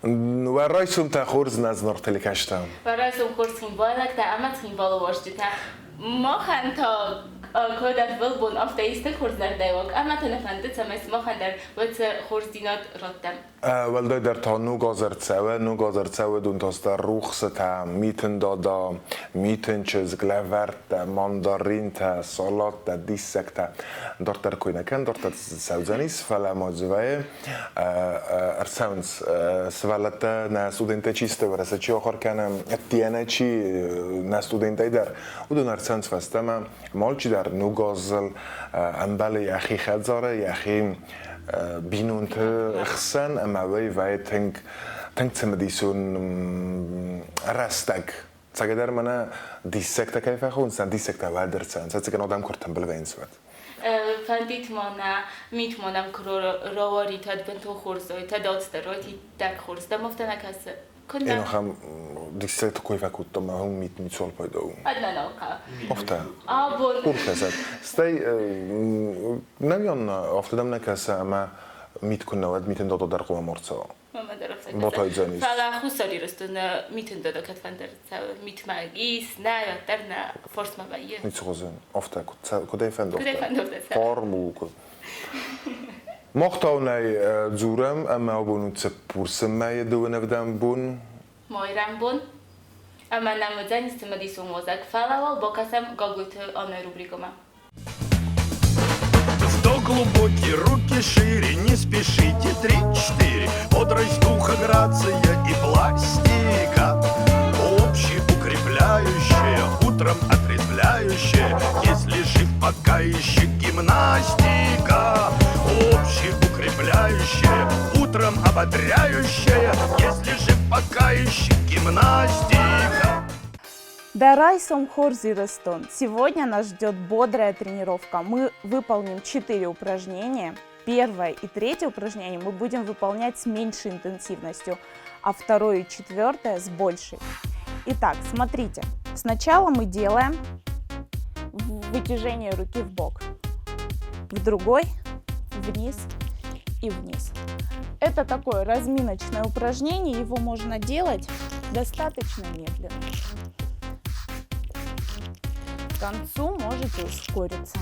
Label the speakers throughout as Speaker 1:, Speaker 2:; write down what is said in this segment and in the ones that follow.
Speaker 1: Уӕ райсомтӕ хорз нӕ зынаргъ телекӕсджытӕ.
Speaker 2: Уӕ райсом хорз цхинвайлӕгтӕ ӕмӕ Цхинвалы уазджытӕ. Махӕн та кӕд ӕрвылбон афтӕ исты хорз зӕрдӕйуаг ӕмӕ та нӕ фӕнды, цӕмӕй сымахӕн дӕр уӕд цы хорздзинад раттӕм.
Speaker 1: Уӕлдайдӕр та ног аз ӕрцӕуы, ног аз ӕрцӕуы дунтастӕ рухсытӕ, митын дада, митын чызг, лӕвӕрттӕ, мандаринтӕ, салаттӕ, диссӕгтӕ. Дарддӕр кой нӕ кӕн, дарддӕр цӕудзӕнис, фӕлӕ ма дзы вӕййы ӕрцӕуынц сывӕллӕттӕ, нӕ студенттӕ чи сты, Уӕрӕсе чи ахуыр кӕны, ӕддейӕ чи нӕ студенттӕй дӕр, уыдон ӕрцӕуынц фӕстӕмӕ. Алчидӕр ног азыл ӕмбӕлы йӕхи хӕдзары, йӕхи бинонты хсӕн ӕмӕ уый вӕййы тынг тынг цымыдисон рӕстӕг. Цӕгӕдӕр мӕнӕ диссӕгтӕ кӕй фӕхонынц, нӕ диссӕгтӕ уӕд ӕрцӕуынц, ӕцӕгӕн адӕм куы ӕртымбыл вӕййынц, уӕд.
Speaker 2: Фӕндит ма нӕ, мит ма нӕм куы рауарид, бынтон хорз уайд, алцыдӕр уайд, иттӕг хорз. Дӕм афтӕ нӕ кӕсы?
Speaker 1: Куыннӕ? Ахӕм диссӕгты кой фӕкодтам, ӕмӕ уым мит ницуал пайда у.
Speaker 2: Ӕнӕнӕлхъӕ.
Speaker 1: Афтӕ.
Speaker 2: Абон.
Speaker 1: Хур кӕсӕд. Стӕй нӕ афтӕ дӕм нӕ кӕсы, ӕмӕ мит куы нӕ уӕд митын дада дӕр хъуамӕ ма рцӕуа.
Speaker 2: Мамӕ дӕр афтӕ кӕсы. Фӕлӕ Хуссар Ирыстоны митын дада кӕд фӕндыр цӕуы, митмӕ ис, нӕ, уӕддӕр нӕ форсмӕ вӕййы.
Speaker 1: Ницы хуызӕн. Афтӕ куыдӕй фӕнды,
Speaker 2: Куыдӕй фӕнды, афтӕ цӕуы.
Speaker 1: Хъарм у. Мах та уынӕй дзурӕм ӕмӕ абон у цыппурсы мӕйы дыууынӕвдӕм бон.
Speaker 2: Майрӕмбон. Ӕмӕ нӕм уыдзӕнис цымыдисон уазӕг, фӕлӕ уал бакӕсӕм Гаглойты Аннӕйы рубрикӕмӕ.
Speaker 3: Вдох глубокий, руки шире, не спешите, три-четыре. Бодрость духа, грация и пластика. Общеукрепляющая, утром отрезвляющая, если жив, пока еще гимнастика. Общеукрепляющая, утром ободряющая, если жив, пока еще гимнастика.
Speaker 4: Дӕ райсом хорз, Ирыстон! Сегодня нас ждет бодрая тренировка. Мы выполним 4 упражнения. Первое и третье упражнение мы будем выполнять с меньшей интенсивностью, а второе и четвертое с большей. Итак, смотрите. Сначала мы делаем вытяжение руки в бок, в другой, вниз и вниз. Это такое разминочное упражнение, его можно делать достаточно медленно. К концу можете ускориться.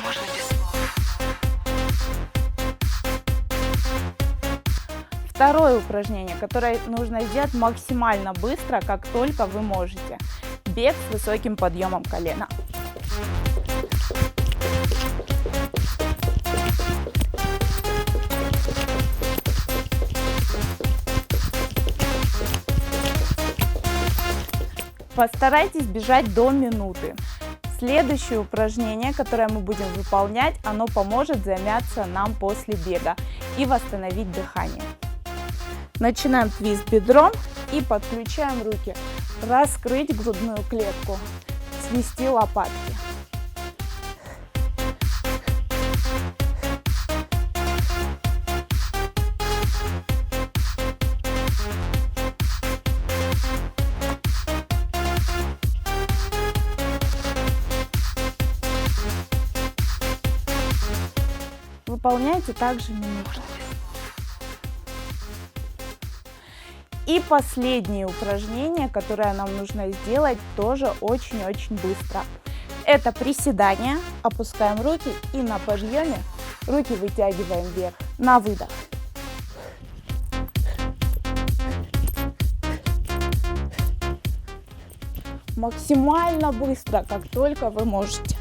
Speaker 5: Можно без слов.
Speaker 4: Второе упражнение, которое нужно сделать максимально быстро, как только вы можете. Бег с высоким подъемом колена. Постарайтесь бежать до минуты. Следующее упражнение, которое мы будем выполнять, оно поможет замяться нам после бега и восстановить дыхание. Начинаем твист бедром и подключаем руки. Раскрыть грудную клетку, свести лопатки. Выполняйте также минуту. И последнее упражнение, которое нам нужно сделать, тоже очень-очень быстро. Это приседание. Опускаем руки и на подъеме руки вытягиваем вверх. На выдох. Максимально быстро, как только вы можете.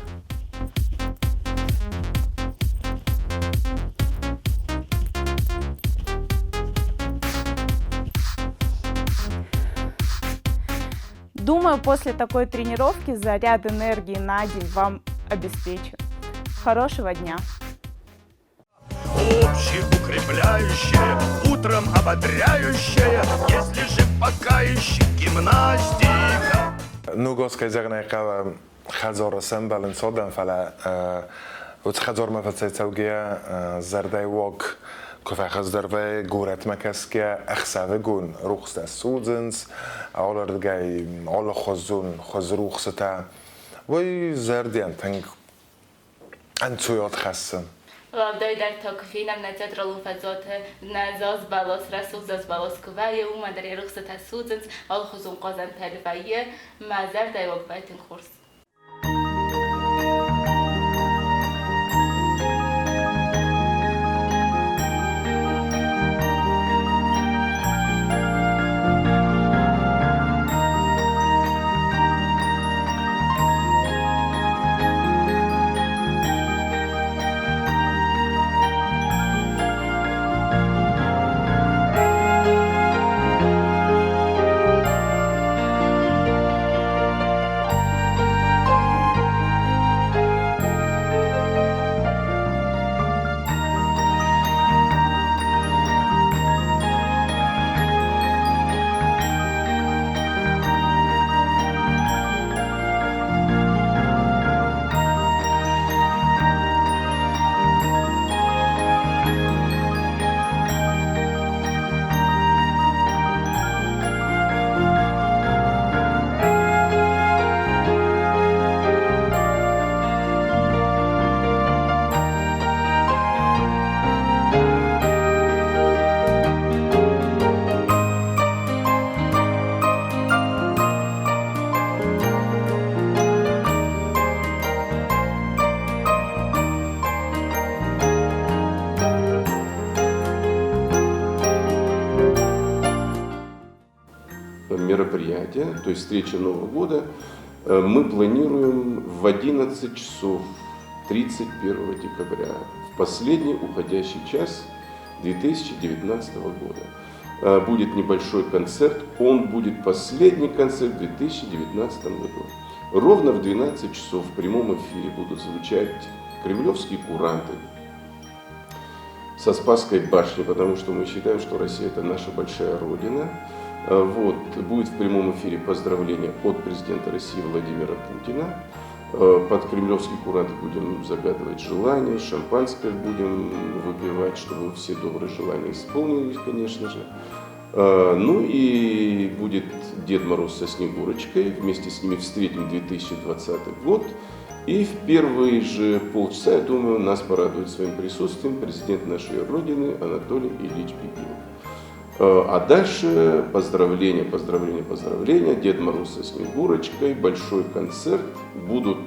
Speaker 4: Думаю, после такой тренировки заряд энергии на день вам обеспечен. Хорошего дня!
Speaker 3: Общеукрепляющая, утром ободряющая, если жив, пока еще гимнастика.
Speaker 1: Ног аз, кӕй зӕгъын ӕй хъӕуы, хӕдзары сӕмбӕлынц адӕм, фӕлӕ уыцы хӕдзармӕ фӕцӕйцӕугӕйӕ зӕрдӕйы уаг куы фӕхуыздӕр вӕййы, горӕтмӕ кӕсгӕ, ӕхсӕвыгон рухстӕ судзынц, алырдыгӕй алыхуызон хуыз рухсытӕ. Уый зӕрдӕйӕн тынг Ӕнцойад хӕссы.
Speaker 2: Уӕлдайдӕр та куы фенӕм нӕ театралон фӕзуаты нӕ заз бӕлас, рӕсугъд заз бӕлас куы вӕййы, уымӕн дӕр йӕ рухсытӕ судзынц, алыхуызон хъазӕнтӕ вӕййы. Мӕ зӕрдӕйы уаг вӕййы тынг хорз.
Speaker 5: Мероприятие, то есть встреча Нового года, мы планируем в 11 часов 31 декабря, в последний уходящий час 2019 года. Будет небольшой концерт, он будет последний концерт в 2019 году. Ровно в 12 часов в прямом эфире будут звучать кремлевские куранты со Спасской башни, потому что мы считаем, что Россия – это наша большая родина. Вот, будет в прямом эфире поздравление от президента России Владимира Путина. Под кремлевские куранты будем загадывать желания, шампанское будем выпивать, чтобы все добрые желания исполнились, конечно же. Ну и будет Дед Мороз со Снегурочкой, вместе с ними встретим 2020 год. И в первые же полчаса, я думаю, нас порадует своим присутствием президент нашей Родины Анатолий Ильич Бибилов. А дальше поздравления, поздравления, поздравления. Дед Мороз со Снегурочкой, большой концерт. Будут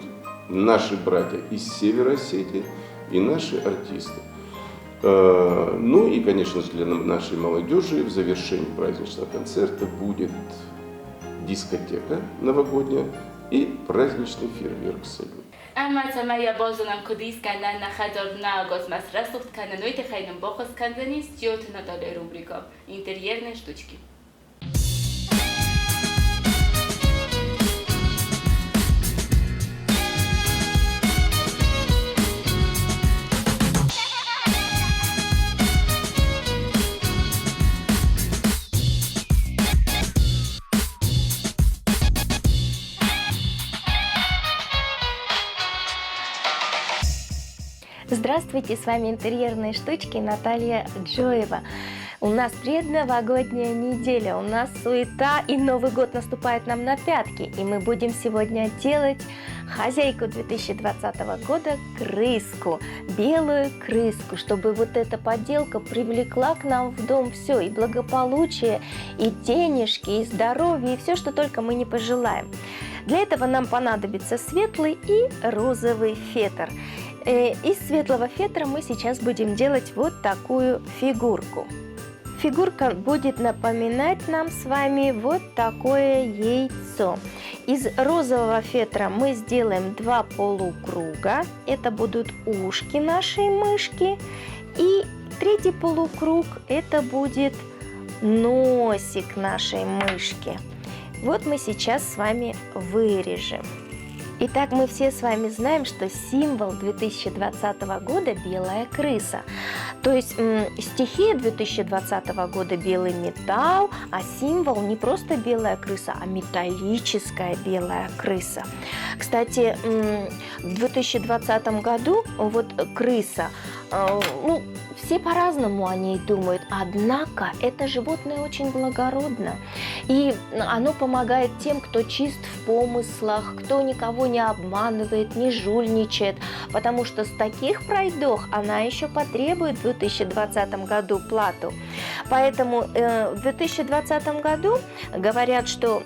Speaker 5: наши братья из Севера Осетии и наши артисты. Ну и, конечно же, для нашей молодежи в завершении праздничного концерта будет дискотека новогодняя и праздничный фейерверк салют.
Speaker 2: Ӕмӕ цӕмӕй йӕ базонӕм, куыд ис кӕнӕн нӕ хӕдзар нӕ ӕгасмӕ срӕсугъд кӕнын, уый тыххӕй нын баххуыс кӕндзӕнис Джиоты Наталья рубрикӕ «Интерьерные штучки».
Speaker 6: Здравствуйте, с вами «Интерьерные штучки» Наталья Джоева. У нас предновогодняя неделя, у нас суета, и Новый год наступает нам на пятки. И мы будем сегодня делать хозяйку 2020 года крыску, белую крыску, чтобы вот эта поделка привлекла к нам в дом все, и благополучие, и денежки, и здоровье, и все, что только мы не пожелаем. Для этого нам понадобится светлый и розовый фетр. Из светлого фетра мы сейчас будем делать вот такую фигурку. Фигурка будет напоминать нам с вами вот такое яйцо. Из розового фетра мы сделаем два полукруга. Это будут ушки нашей мышки. И третий полукруг это будет носик нашей мышки. Вот мы сейчас с вами вырежем. Итак, мы все с вами знаем, что символ 2020 года – белая крыса. То есть стихия 2020 года – белый металл, а символ не просто белая крыса, а металлическая белая крыса. Кстати, в 2020 году вот крыса, ну, Все по-разному о ней думают, однако это животное очень благородно. И оно помогает тем, кто чист в помыслах, кто никого не обманывает, не жульничает, потому что с таких пройдох она еще потребует в 2020 году плату. Поэтому в 2020 году говорят, что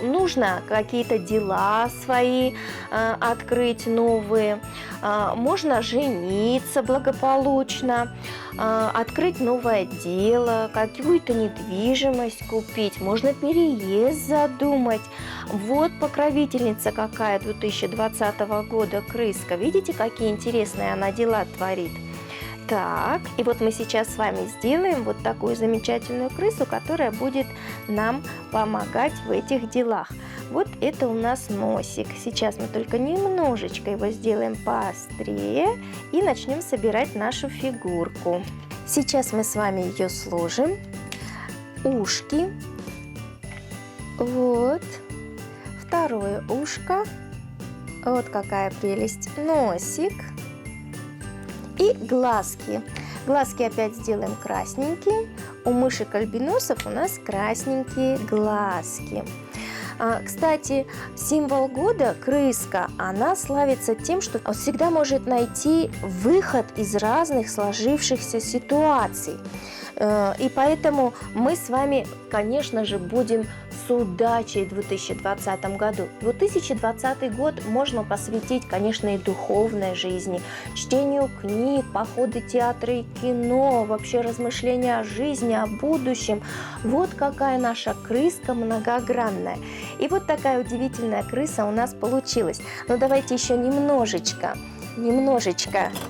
Speaker 6: нужно какие-то дела свои открыть новые, можно жениться благополучно, открыть новое дело, какую-то недвижимость купить, можно переезд задумать. Вот покровительница какая 2020 года, крыска. Видите, какие интересные она дела творит? Так, и вот мы сейчас с вами сделаем вот такую замечательную крысу, которая будет нам помогать в этих делах. Вот это у нас носик. Сейчас мы только немножечко его сделаем поострее и начнем собирать нашу фигурку. Сейчас мы с вами ее сложим. Ушки. Вот. Второе ушко. Вот какая прелесть. Носик. И глазки. Глазки опять сделаем красненькие. У мышек-альбиносов у нас красненькие глазки. Кстати, символ года, крыска, она славится тем, что всегда может найти выход из разных сложившихся ситуаций. И поэтому мы с вами, конечно же, будем с удачей в 2020 году. 2020 год можно посвятить, конечно, и духовной жизни, чтению книг, походы в театры и кино, вообще размышления о жизни, о будущем. Вот какая наша крыска многогранная. И вот такая удивительная крыса у нас получилась. Но давайте еще немножечко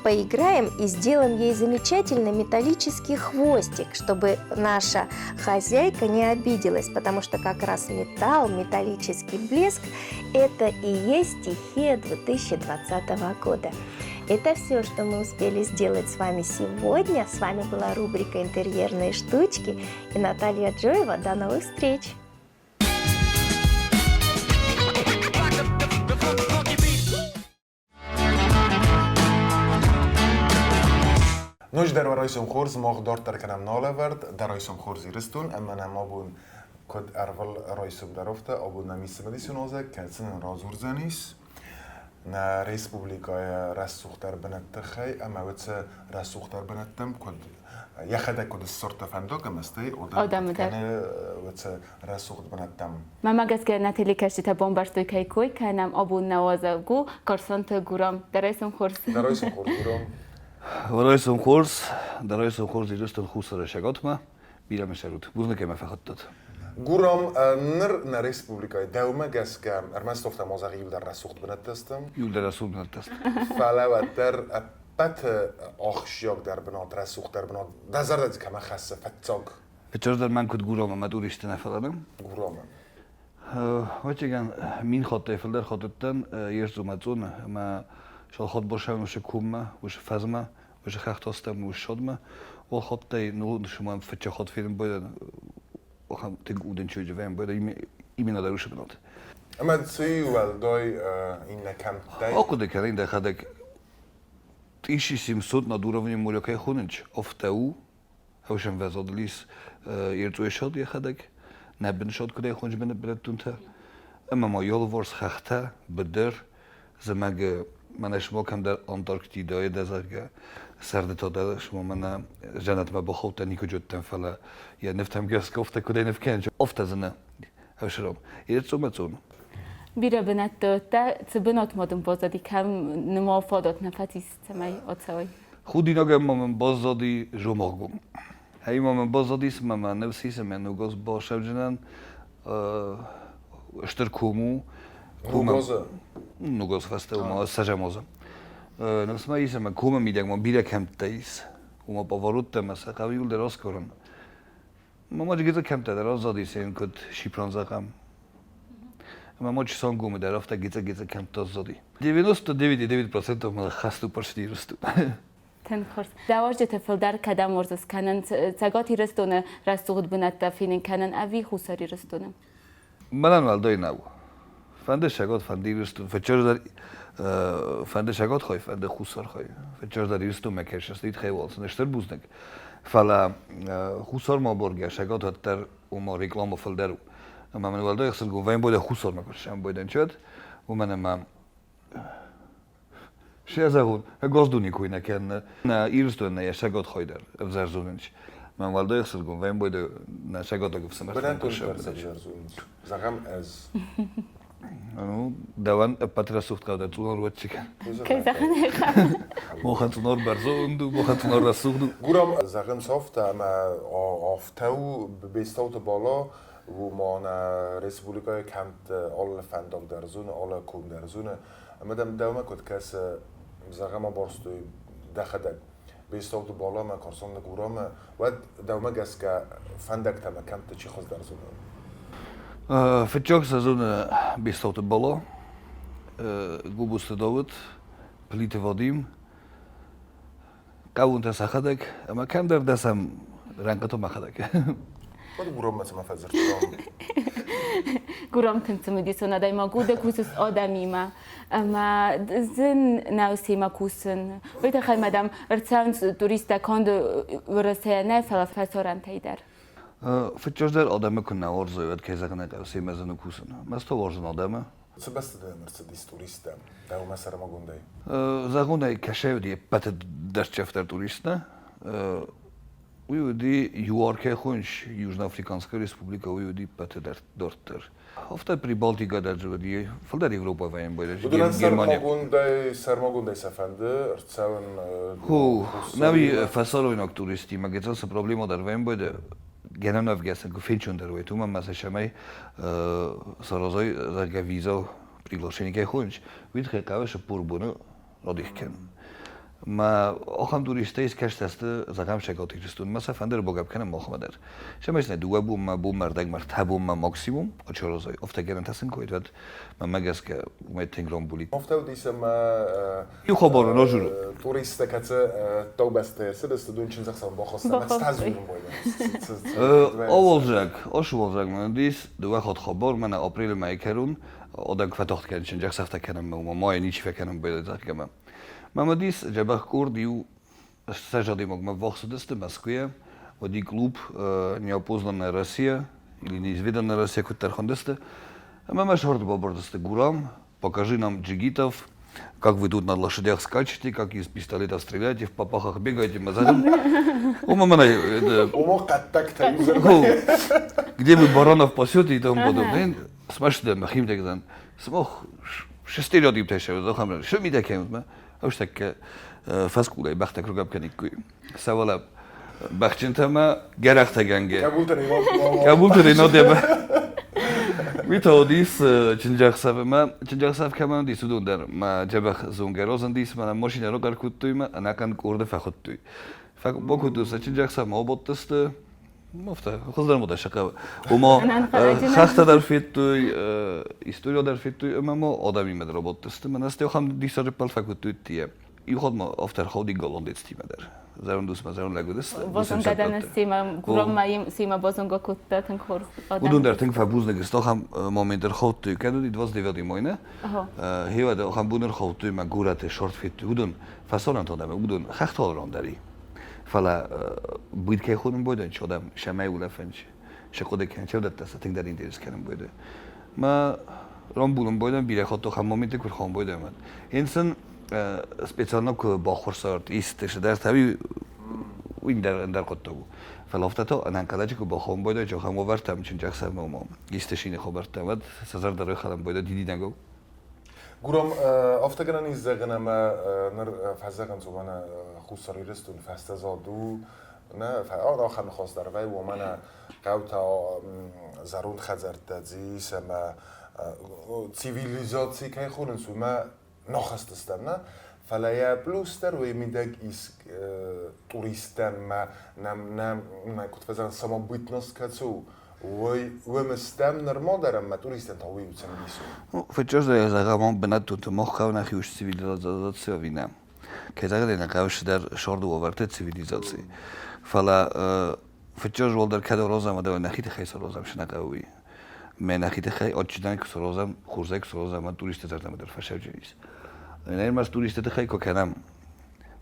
Speaker 6: поиграем и сделаем ей замечательный металлический хвостик, чтобы наша хозяйка не обиделась, потому что как раз металл, металлический блеск – это и есть стихия 2020 года. Это все, что мы успели сделать с вами сегодня. С вами была рубрика «Интерьерные штучки» и Наталья Джоева. До новых встреч!
Speaker 1: Ноджыдӕр уӕ райсом хорз, мах дарддӕр кӕнӕм нӕ алӕвӕрд, дӕ райсом хорз Ирыстон, ӕмӕ нӕм абон куыд ӕрвыл райсом дӕр афтӕ, абон нӕм ис цымыдисон уазӕг, кӕцы нын радзурдзӕнис нӕ республикӕйы рӕсугъддӕр бынӕтты тыххӕй ӕмӕ уыцы рӕсугъддӕр бынӕттӕм куыд йӕхӕдӕг куыд ссардта фӕндаг ӕмӕ стӕй адӕмы кӕны уыцы рӕсугъд бынӕттӕм.
Speaker 2: Мӕмӕ гӕсгӕ нӕ телекӕсджытӕ бамбӕрстой, кӕй кой кӕнӕм абон нӕ уазӕг у Карсанты Гурам. Дӕ райсом хорз.
Speaker 1: Дӕ райсом хорз, Гурам.
Speaker 7: Райсом хорз, дӕ райсом хорз Ирыстон Хуссары Сӕгатмӕ. Бирӕ мӕ цӕрут. Бузныг ӕмӕ фӕхуыдтат.
Speaker 1: Гурам, ныр нӕ республикӕйы дӕумӕ гӕсгӕ ӕрмӕст афтӕ ма зӕгъ, иуылдӕр рӕсугъд бынӕттӕ сты.
Speaker 7: Иуылдӕр рӕсугъд бынӕттӕ сты.
Speaker 1: Фӕлӕ уӕддӕр ӕппӕты ахсджиагдӕр бынат, рӕсугъддӕр бынат, дӕ зӕрдӕ дзы кӕмӕ хӕссы фыццаг?
Speaker 7: Фыццагдӕр мӕн куыд Гурам ӕмӕ туристы нӕ фӕлӕ
Speaker 1: Гурамы.
Speaker 7: Ӕвӕццӕгӕн, мин хаттӕй фылдӕр хатыдтӕн Ердзумӕцъоны ӕмӕ Шалхатбошӕн уыцы коммӕ, уыцы фӕзмӕ, уыцы хӕхтастӕм, уыцы садмӕ. Уал хаттӕй ныллӕууыдысты фыццаг хатт фенын байдайын, ахӕм тынг удӕнцойджы вӕййын байдайын именно дӕр уыцы бынат.
Speaker 1: Ӕмӕ цы уӕлдай иннӕ кӕмттӕй?
Speaker 7: Ахъуыды кӕнын дӕхӕдӕг 1700 над уровнем моря кӕй хонынц, афтӕ у, Ӕвзӕмвӕзадыл ис Ерцъойы сад йӕхӕдӕг, нӕ бынсад куыдӕй хоныс бынӕттонтӕ, ӕмӕ ма алыварс хӕхтӕ, быдыр, зымӕгы мӕнӕ сыма кӕмдӕр Антарктидӕйы дӕ, зӕгъгӕ, сӕрды та дӕ сыма мӕнӕ дзӕнӕтмӕ бахаудтӕ, никуы уыдтӕн, фӕлӕ йӕ нывтӕм гӕсгӕ афтӕ куыдӕй ныв кӕныс, афтӕ дзы нӕ ӕвсыром. Ерцъомӕ цон.
Speaker 2: Бирӕ бынӕтты уыдтӕ, цы бынатмӕ дын баззади, кӕм ныма фадат нӕ фӕцис, цӕмӕй ацӕуай?
Speaker 7: Худинагӕн ма мын баззади Зомаггом. Ӕй ма мын баззадис ӕмӕ мӕ ныфс ис ӕмӕ ногаз басӕвджынӕн стыр ком у.
Speaker 1: Ногазы?
Speaker 7: Ногаз фӕстӕ ма Сӕзӕмазы. Ныфс ма ис ӕмӕ комы мидӕг ма бирӕ кӕмттӕ ис. Уымӕ павароттӕ ӕмӕ сӕ хъӕуы иуылдӕр аскъуырын. Ма ма кӕмттӕ дӕр аззадис куыд Шипрон зӕгъӕм. Ӕмӕ ма Чысангомы дӕр афтӕ гицӕ-гицӕ кӕмттӕ аззади. 99,9% ма хӕст у почти Ирыстон.
Speaker 2: Тынг хорз. Дӕ уазджыты фылдӕр кӕдӕм уарзыс кӕнын? Цӕгат Ирыстоны рӕсугъд бынӕттӕ фенын кӕнын ӕви Хуссар Ирыстоны?
Speaker 7: Мӕнӕн уӕлдай нӕу. Фӕнды Цӕгат, фӕнды Ирыстон. Фыццаджыдӕр Фӕнды Цӕгат хай, фӕнды Хуссар хай. Фыццаджыдӕр Ирыстонмӕ кӕсынц, хӕйуалц стыр бузныг. Фӕлӕ Хуссармӕ абаргӕ Цӕгат уӕддӕр уымӕ реклама фылдӕр у. Ӕмӕ мын уӕлдай ӕхсызгон вӕййы бодӕ Хуссармӕ куы сӕмбойдӕн чет, уымӕн ӕмӕ Се зӕгъун, Госдуни куй нӕ кӕнна, нӕ Иристон нӕ Цӕгат хай дӕр ӕвзӕр зонунц. Мӕн уӕлдай ӕхсызгон вӕййы бодӕ нӕ цӕгатаг ӕфсымӕртӕн
Speaker 1: Бынӕттон ӕвзӕр зонунц. Зӕгъӕм, ӕз.
Speaker 7: Ну, дӕуӕн ӕппӕт рӕсугъд хъӕу дӕр цъунор уӕдчик.
Speaker 2: Кӕй зӕгъын ӕй хъӕуы.
Speaker 7: Мохӕн цъунор бӕрзонд у, мохӕн цъунор рӕсугъд у.
Speaker 1: Гурам зӕгъынц афтӕ, ӕмӕ афтӕ у Бестауты Бала, уымӕн республикӕйы кӕмтты алы фӕндаг дӕр зоны, алы ком дӕр зоны. Ӕмӕ дӕм дӕумӕ куыд кӕсы, зӕгъӕм, абарстой дӕхӕдӕг Бестауты Баламӕ, Карсанты Гурамӕ, уӕд дӕумӕ гӕсгӕ фӕндӕгтӕ ӕмӕ кӕмтты чи хуыздӕр зоны?
Speaker 7: Фыццаг сезоны Бестауты Бала, Губусты Давыд, Плиты Вадим, хъӕуынтӕ сӕхӕдӕг ӕмӕ кӕмдӕр дӕсӕм рӕнхъытыл мӕхӕдӕг.
Speaker 1: Уӕд Гураммӕ цӕмӕ фӕдзырдтам?
Speaker 2: Гурам тынг цымыдисон адӕймаг у, дӕ кусыс адӕмимӕ ӕмӕ зын нӕу семӕ кусын. Уый тыххӕй ма дӕм ӕрцӕуынц туристтӕ конд Уӕрӕсейӕ нӕ, фӕлӕ фӕсарӕнтӕй дӕр.
Speaker 7: Фыццаджыдӕр адӕмы куы нӕ уарзой, уӕд кӕй зӕгъын ӕй хъӕуы, семӕ зын у кусын. Мӕ цы уарзын адӕмы.
Speaker 1: Цы бӕсты дӕм ӕрцыдис туристтӕ дӕумӕ сӕрмагондӕй?
Speaker 7: Зӕгъон ӕй, кӕсӕй уыди ӕппӕты дӕрддзӕфдӕр туристтӕ. Уый уыди ЮАР кӕй хоныс, Южноафриканская республикӕ, уый уыди ӕппӕты дарддӕр. Афтӕ Прибалтикӕ дӕр уыди, фылдӕр Европӕ вӕййын
Speaker 1: Уыдонӕн сӕрмагондӕй, сӕрмагондӕй сӕ фӕнды ӕрцӕуын.
Speaker 7: Ху, нӕуи фӕсаройнаг туристимӕ гыццыл цы проблема дӕр вӕййын бойды, гӕнӕн ӕвгӕсӕн куы фенчондӕр уой, уымӕн ма сӕ цӕмӕй саразой, зӕгъгӕ, виза приглашение кӕй хоныс, уый тыххӕй хъӕуы 40 боны радих кӕнын. Ма ахӕм туристтӕ искӕстӕсты, зӕгъӕм, Цӕгат Ирыстонмӕ сӕ фӕнды ӕрбагӕпп кӕнын махмӕ дӕр. Цӕмӕй сын дыууӕ бонмӕ, бонмӕ ӕрдӕгмӕ, ӕртӕ бонмӕ максимум ачаразой. Афтӕ гӕнӕнтӕ сын куы уӕд, мӕнмӕ гӕсгӕ, уымӕй тынг рамбулид.
Speaker 1: Афтӕ уыдис ӕмӕ
Speaker 7: Иу хабар уын азуры.
Speaker 1: Туристтӕ кӕцы дӕубӕстӕ ӕрцыдысты, дун чындзӕхсӕвы бахаста, ӕмӕ цытӕ дзурын байдайынц?
Speaker 7: Ауалдзӕг, ацы уалдзӕг мын уыдис дыууӕ хатт хабар, мӕнӕ апрелы мӕйы кӕрон адӕм куы фӕтагъд кӕнын чындзӕхсӕвтӕ кӕнынмӕ, уымӕ майы ничи фӕкӕнын байдайдта, зӕгъгӕ. Мӕм уыдис дзӕбӕх къорд, иу 80 адӕймагмӕ ввахс уыдысты Мӕскуыйӕ, уыди клуб «Неопознанная Россия» или «Неизведанная Россия» куыддӕр хуындысты. Ӕмӕ мӕ сӕрды бабырдысты Гурам, покажи нам джигитов, как вы тут на лошадях скачете, как из пистолета стреляете, в папахах бегаете, мы зайдем. Где вы баранов пасете и тому подобное. Смаште махим Смох стереотип тәшәбез, шо ми дәкәм, Ӕстӕккӕ фӕскъулӕй бӕхтӕ куы ргӕпп кӕниккой. Сӕвӕлӕ бӕхджынтӕмӕ гӕрӕхтӕгӕнгӕ. Кабулты Ренодемӕ. Уый та уыдис чындзӕхсӕвы мӕ чындзӕхсӕв кӕмӕн уыдис, уыдон дӕр мӕ дзӕбӕх зонгӕ розындис, мӕнӕ машинӕ рокъӕр кодтой мӕ ӕнӕхъӕн къорды фӕхуыдтой. Бакодтой сӕ чындзӕхсӕвмӕ абадтысты, Афтӕ, хуыздӕр ма сӕ хъӕуы. Ома хӕхтӕ дӕр федтой, история дӕр федтой ӕмӕ ма адӕмимӕ дӕр абадтысты. Мӕнӕ стӕй ахӕм диссаджы ппӕл фӕкодтой тие. Иу хатт ма афтӕ ӕрхауди голландецтимӕ дӕр. Зӕронд усмӕ зӕронд лӕг уыдысты.
Speaker 2: Базонгӕ дӕн семӕ, Гураммӕ семӕ базонгӕ кодта тынг хорз.
Speaker 7: Уыдон дӕр тынг фӕбузныг сты, ахӕм момент ӕрхаудтой. Кӕд уыди 29 мойны, хевӕд ахӕм бон ӕрхаудтой мӕ горӕты шорт федтой. Уыдон фӕсонӕнтон ӕмӕ уыдон хӕхтыл дӕр и. Фӕлӕ быд кӕй хонын бойдӕн, чодӕм сӕмӕй улӕфӕнч, сӕ хъуыды кӕнын, чевдӕттӕ сӕ тынгдӕр интерес кӕнын бойды. Мӕ ромбулын бойдӕн бирӕ хатт ахӕм моменты куы рхон бойдӕн. Ин сын специально куы баххуырсард исты цыдӕртӕ, уый ӕндӕр хъуыддаг у. Фӕлӕ афтӕ та ӕнӕнхъӕлӕджы куы бахон бойдӕ, ахӕм уавӕртӕм чынджӕхсӕвмӕ уымӕ исты сины хабӕрттӕ, уӕд сӕ зӕрдӕ райхӕлӕн бойдӕ дидинӕгау.
Speaker 1: Гурам, афтӕ гӕнӕн ис зӕгъын ӕмӕ ныр фӕзӕгъынц, уымӕн Хуссар Ирыстон фӕстӕзад у, нӕ ахӕм ныхас дӕр вӕййы, уымӕн хъӕутӕ зӕронд хӕдзӕрттӕ дзы ис ӕмӕ цивилизаци кӕй хонынц, уымӕ нахӕстыстӕм, нӕ? Фӕлӕ йӕ плюс дӕр уый мидӕг ис туристтӕн мӕ нӕм нӕ куыд фӕзӕгъынц, самобытность кӕцы у, Уой уымӕ стӕм нырма дӕр ӕмӕ туристтӕн та уый у цымыдисон.
Speaker 7: Фыццаджыдӕр зӕгъӕм, бынӕттонты мах хъӕуы нӕхи ус цивилизаци ӕви нӕ. Кӕй зӕгъын нӕ хъӕуы цыдӕр сорды уавӕрты цивилизаци. Фӕлӕ фыццаджы уӕлдӕр кӕд розӕм, ӕдӕ нӕхи тыххӕй цы розӕм, цы нӕ хъӕуы уый. Мӕ нӕхи тыххӕй отчидан куы срозӕм, хорзӕй куы срозӕм, уӕд туристты зӕрдӕмӕ дӕр фӕсӕвджын ис. Ӕрмӕст туристты тыххӕй куы кӕнӕм,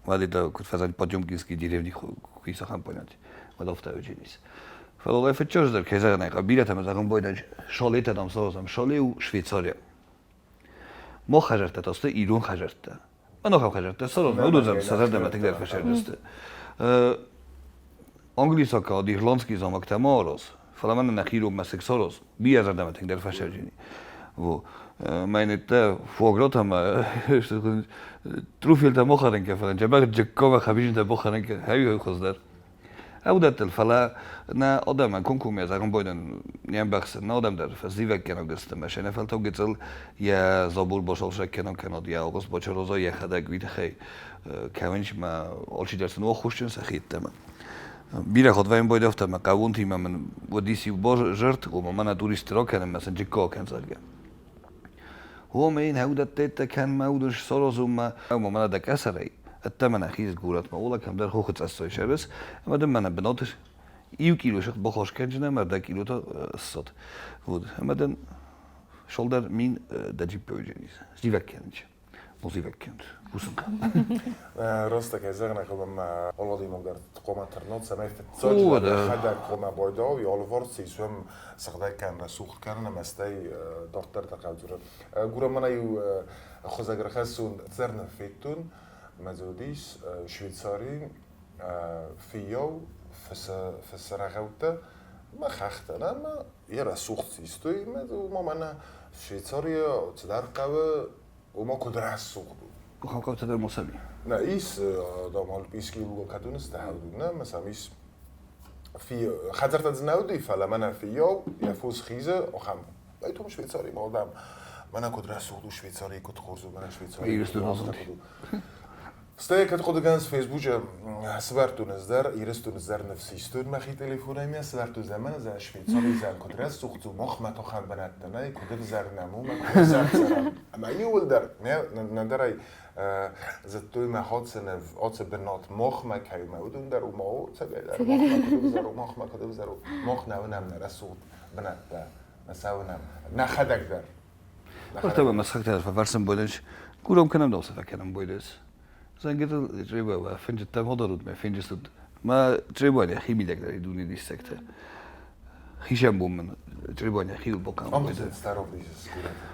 Speaker 7: уӕд это куыд фӕзӕн Потемкинский деревни хуисахан понять, уӕд афтӕ учились. Фӕлӕ фыццаджыдӕр, кӕй зӕгъын ӕй хъӕуы, бирӕтӕ зӕгъын бойдӕн Шалетӕ дам саразӕм. Шале у Швейцария. Мах хӕдзӕрттӕ та сты ирон хӕдзӕрттӕ. Ӕнахӕм хӕдзӕрттӕ саразын, уыдон сӕ зӕрдӕмӕ тынгдӕр фӕсӕрдысты. Англисаг кӕд ирландский замоктӕ ма араз, фӕлӕ мӕнӕ нӕхи ирон мӕсыг сараз, бирӕ зӕрдӕмӕ тынгдӕр фӕсӕрджыни. Во. Мӕнӕ фуагратӕ ма труфелтӕ ма хӕрын фӕлӕ джабӕх джыккова хӕбизынтӕ бахӕрын хӕуи хуыздӕр. Ӕудӕттыл, фӕлӕ нӕ адӕмӕн комкоммӕ зӕгъын бойнӕн не ӕмбӕхсын, нӕ адӕм дӕр фӕзивӕггӕнӕг сты, ӕмӕ сӕ нӕ фӕлтау гыццыл йӕ забур басалсӕг кӕнын кӕнӕд, йӕ агъуыст бачароза йӕхӕдӕг уый тыххӕй кӕуынч мӕ алчидӕр сын у ӕххуысджын сӕхи йеддӕмӕ. Бирӕ хатт вӕййын байдӕфтӕ мӕ хъӕууонтимӕ мын уыдис иу базард, ома мӕнӕ туристты ракӕнын мӕ сын джикко акӕн, зӕгъгӕ. Уомӕ ин ӕудӕттетӕ кӕн мӕ удун сорозунмӕ, ӕма мӕнӕ дӕ къӕсӕрӕй, ӕддӕмӕ нӕ хиз горӕтмӕ, уола кӕмдӕр хохы цъӕссой сӕрыс, ӕма дын мӕнӕ бынат иу кило сыгъд бахос кӕнджын ӕма ӕрдӕг кило та ссад. Вот. Ӕма дын шолдӕр мин дӕ джиппе уйдженис. Зивӕг кӕнынч. Зивӕг кӕнт. Кусын кӕн.
Speaker 1: Раст кӕй зӕгъын ӕй хъӕуы, ӕмӕ алывадӕймаг дӕр хъуамӕ тырнот, цӕмӕй фыццаджыдӕр йӕхӕдӕг хъуамӕ байдауа, алыварс исуӕм сыгъдӕг кӕнын, рӕсугъд кӕнын ӕмӕ стӕй дарддӕр дӕр хъӕудзурын. Гурамӕн-иу хуызӕг ӕрхӕссон цӕрны федтон, мӕ дзы уыдис Швейцарийы фыййау фысы рӕгъӕуттӕ мӕ хӕхтӕ ӕмӕ йӕ рӕсугъд систой ӕмӕ дзы уымӕ мӕнӕ Швейцарийы цыдӕр хъӕуы Ома куыд рӕсугъд у.
Speaker 7: Хъӕукъӕутӕ дӕр мосами.
Speaker 1: Нӕ ис, дам, альпийский луга кӕдуныстӕ хӕлдун, нӕ, ӕмӕ сӕм ис хӕдзӕрттӕ дзы нӕ уыди, фӕлӕ мӕнӕ фыййау йӕ фос хизы, ахӕм. Байтом Швейцарийы мал, дам, мӕнӕ куыд рӕсугъд у Швейцарийы, куыд хорз у мӕнӕ Швейцарийы.
Speaker 7: Ирыстоны
Speaker 1: Стӕй кӕд хъуыды кӕныс Фейсбучы сывӕрдтон ӕз дӕр, Ирыстоны дӕр ныфс истон мӕхи телефонӕй ме сывӕрдтон зӕмӕн ӕз Швейцарийы зӕн куыд рӕсугъд у, махмӕ тохӕн бынӕттӕ нӕй, куыд ӕвзӕр нӕм у, мӕ куыд ӕвзӕр цӕрӕм. Ӕмӕ иууылдӕр нӕдӕр ӕй зыдтой мӕ ацы бынат махмӕ кӕй у, мӕ уыдон дӕр у, ма у, цӕгӕйдӕр махмӕ куыд ӕвзӕр у, махмӕ куыд ӕвзӕр у, мах нӕ уынӕм нӕ рӕсугъд бынӕттӕ, нӕ сӕ уынӕм, нӕхӕдӕг дӕр.
Speaker 7: Ортӕ ма сыхӕгтӕ фӕфӕрсын бойдӕс, куром кӕнӕм дӕу фӕкӕнӕм бойдӕс. Зӕнгӕтыл чъебӕ фынджыттӕ модӕрут мӕ фынджыстут. Ма чъебӕ химидӕг дӕр дуне диссӕгтӕ. Хисӕн бон мын чъебӕ хил бокам.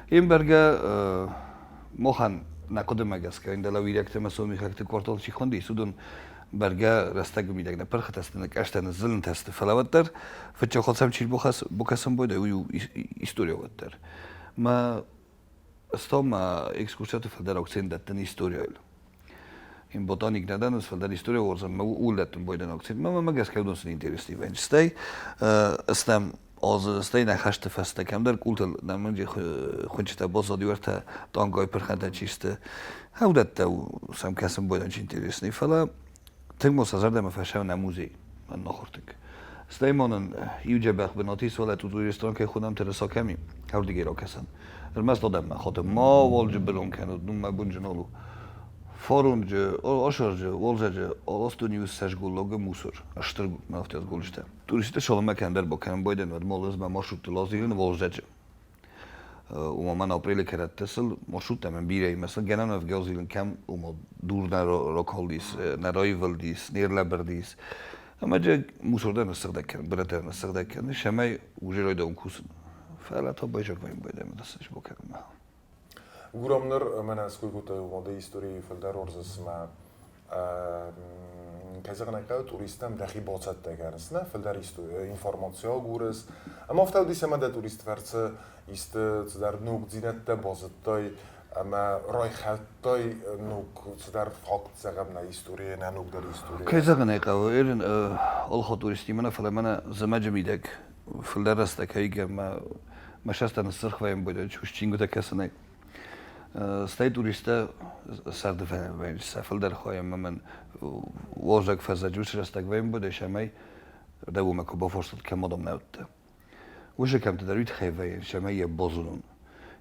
Speaker 7: Им бӕргӕ мохан нӕ хъуыдымӕ гӕсгӕ ин дӕлӕ уирӕгтӕ ӕмӕ сомихӕгты квартал чи хуындис, уыдон бӕргӕ рӕстӕгы мидӕг нӕ пырхытӕ сты, нӕ къӕстӕ ныззылынтӕ сты, фӕлӕ уӕддӕр фыццаг хатт сӕм чи бакӕсын бойдӕ, уый у история уӕддӕр. Мӕ стӕм ма экскурсияты фылдӕр акцент дӕттын историяйыл. Ин ботаник нӕ дӕн, фылдӕр история уарзын, мӕ ууыл дӕттын бойдӕн акцент. Мӕ мӕ гӕсгӕ уыдон сын интересный вӕййынц. Стӕй стӕм аз стӕй нӕ хӕсты фӕстӕ кӕмдӕр къултыл нӕмыджы хуынчъытӕ баззад иуӕртӕ тъангай пырхӕнтӕ чи сты. Уыдӕттӕ сӕм кӕсын бойдӕн чи интересный, фӕлӕ тынг мо сӕ зӕрдӕмӕ фӕсӕв нӕ музей нахуыртыг. Стӕй ма нын иу дзӕбӕх бынат ис, уӕлӕ тут ресторан кӕй хонӕм Тересо кӕми, ӕрдыгӕй ракӕсӕн. Ӕрмӕст адӕммӕ хаты ма уалджы бырон кӕнут, ну мӕ бонджын у. Фаронджы, асарджы, уалдзӕджы аластон иу цӕсгуллогы мусор, стыр афтӕ голджытӕ. Туристтӕ саламмӕ кӕндӕр бакӕнын байдайын, уӕд ма лызмӕ маршруттыл азилын уалдзӕджы. Уымӕ мӕн апрелы кӕрӕтты сыл маршруттӕ мӕн бирӕ имӕ сын гӕнӕн ӕвгӕ азилын кӕм уымӕ дур нӕ ракалдис, нӕ раивылдис, не рлӕбырдис. Ӕмӕ джы мусор дӕр ныссыгъдӕг кӕнын, бырӕттӕ дӕр ныссыгъдӕг кӕнын, цӕмӕй уже райдайон кусын. Фӕлӕ та байзаг вӕййын байдайӕм цы бакӕнынмӕ.
Speaker 1: Гурам ныр мӕнӕ ской кодтай уымӕ историйы фылдӕр орзыс мӕ кӕй зӕгъын ӕй хъӕуы, туристтӕм дӕхи бацӕттӕ кӕныс, нӕ фылдӕр информаци агурыс. Ӕмӕ афтӕ уыдис, ӕмӕ дӕ туристы фӕрцы исты цыдӕр ногдзинӕдтӕ базыдтай ӕмӕ райхӕлдтай ног цыдӕр факт, зӕгъӕм, нӕ историйӕ, нӕ ногдӕр историйӕ.
Speaker 7: Кӕй зӕгъын ӕй хъӕуы, Эрин алхо туристимӕ нӕ, фӕлӕ мӕнӕ зымӕджы мидӕг фылдӕр рӕстӕг кӕй мӕ мӕ сӕстӕ ныссырх вӕййын бойдӕн чингуытӕ кӕсынӕй. Стӕй туристтӕ сӕрды вӕййынц сӕ фылдӕр хай ӕмӕ мӕн уазӕг фӕззӕджы уыцы рӕстӕг вӕййын бодӕй сӕмӕй дӕуымӕ куы бафарстат, кӕм адӕм нӕ уыдтӕ. Уыцы кӕмтты дӕр уый тыххӕй вӕййынц, цӕмӕй йӕ базонон.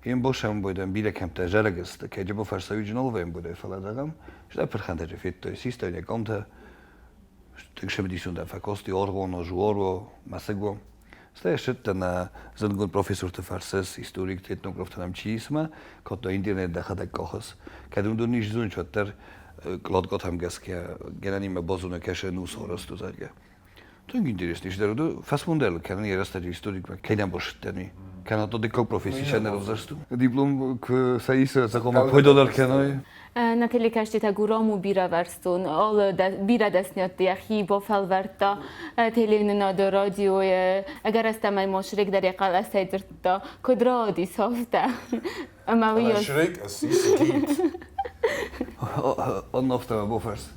Speaker 7: Йе мбосӕн бойдӕн бирӕ кӕмттӕ зарӕг сты, кӕй джыбы фӕрсӕуиджы нал вӕййын бодӕй, фӕлӕ зӕгъӕм, стӕй пырхӕнтӕджы федтой, систой йӕ къамтӕ, тынг цымыдисон дӕр фӕкости Оргъоно, Жуоро, Мӕсыго. Стӕй ссыдтӕн зындгонд профессорты фӕрцы, историкты, этнографтӕн ӕм чи исмӕ, кодта интернет дӕхӕдӕг къахыс. Кӕд уыдон ис зоныс, уӕддӕр кълодкъотӕм гӕсгӕ гӕнӕнимӕ базоны кӕсы нусорӕсту, зӕгъгӕ. Тынг интересный ис дӕр фӕсмондӕр кӕнын йӕ рӕстӕджы историкмӕ кӕй нӕ босыдтӕн, уый. Кӕнӕ то дыккаг професси сӕ нӕ равзӕрсту. Диплом куы сӕ исы, сӕ хъуамӕ пойдодӕр кӕной.
Speaker 2: Нӕ телекӕсджытӕ Гурам у бирӕвӕрстон, алы бирӕ дӕсниӕдты йӕхи бафӕлвӕрдта телеуынынады, радиойы, ӕгӕрыстӕмӕй ма Шрек дӕр йӕ хъӕлӕсӕй дзырдта, куыд рауади афтӕ. Ӕмӕ уый
Speaker 1: Шрек ссис гид.
Speaker 7: Аннафтӕ бофӕрс.